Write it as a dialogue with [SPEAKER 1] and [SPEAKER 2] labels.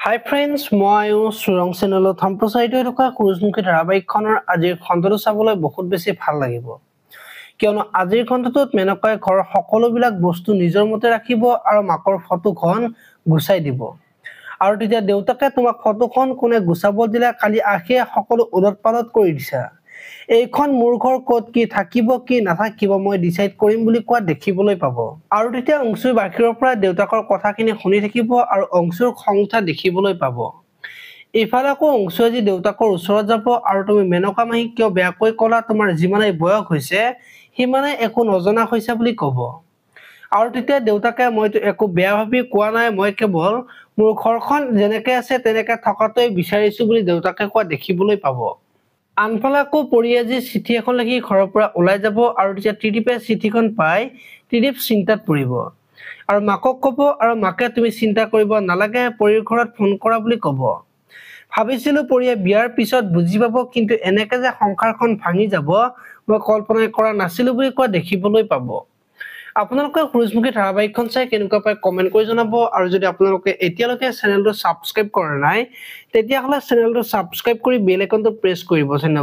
[SPEAKER 1] হাই friends, মই চুৰং চেনেলত সম্প্ৰচাৰিত হৈ থকা সূৰুযমুখী ধাৰাবাহিকখনৰ আজিৰ খণ্ডটো চাবলৈ বহুত বেছি ভাল লাগিব, কিয়নো আজিৰ খণ্ডটোত মেনকাই ঘৰৰ সকলোবিলাক বস্তু নিজৰ মতে ৰাখিব আৰু মাকৰ ফটোখন গুচাই দিব। আৰু তেতিয়া দেউতাকে তোমাক ফটোখন কোনে গুচাব দিলে, কালি আহিয়ে সকলো ওলট পালট কৰি দিছা, এইখন মোৰ ঘৰ, ক'ত কি থাকিব কি নাথাকিব মই ডিচাইড কৰিম বুলি কোৱা দেখিবলৈ পাব। আৰু তেতিয়া অংশুই বাহিৰৰ পৰা দেউতাকৰ কথাখিনি শুনি থাকিব আৰু অংশুৰ খং উঠা দেখিবলৈ পাব। ইফালে আকৌ অংশু আজি দেউতাকৰ ওচৰত যাব আৰু তুমি মেনকা মাহীক কিয় বেয়াকৈ ক'লা, তোমাৰ যিমানেই বয়স হৈছে সিমানেই একো নজনা হৈছে বুলি ক'ব। আৰু তেতিয়া দেউতাকে মইতো একো বেয়া ভাবি কোৱা নাই, মই কেৱল মোৰ ঘৰখন যেনেকে আছে তেনেকে থকাটোৱে বিচাৰিছো বুলি দেউতাকে কোৱা দেখিবলৈ পাব। আনফালে আকৌ পৰি আজি চিঠি এখন লিখি ঘৰৰ পৰা ওলাই যাব আৰু তেতিয়া ত্ৰিদীপে চিঠিখন পাই ত্ৰিদীপ চিন্তাত পৰিব আৰু মাকক ক'ব আৰু মাকে তুমি চিন্তা কৰিব নালাগে, পৰীৰ ঘৰত ফোন কৰা বুলি ক'ব। ভাবিছিলো পৰিয়ে বিয়াৰ পিছত বুজি পাব, কিন্তু এনেকে যে সংসাৰখন ভাঙি যাব মই কল্পনাই কৰা নাছিলো বুলি কোৱা দেখিবলৈ পাব। আপোনালোকে সূৰুযমুখী ধাৰাবাহিকখন চাই কেনেকুৱা পায় কমেণ্ট কৰি জনাব। আৰু যদি আপোনালোকে এতিয়ালৈকে চেনেলটো ছাবস্ক্ৰাইব কৰা নাই তেতিয়াহ'লে চেনেলটো ছাবস্ক্ৰাইব কৰি বেল আইকনটো প্ৰেছ কৰিব। ধন্যবাদ।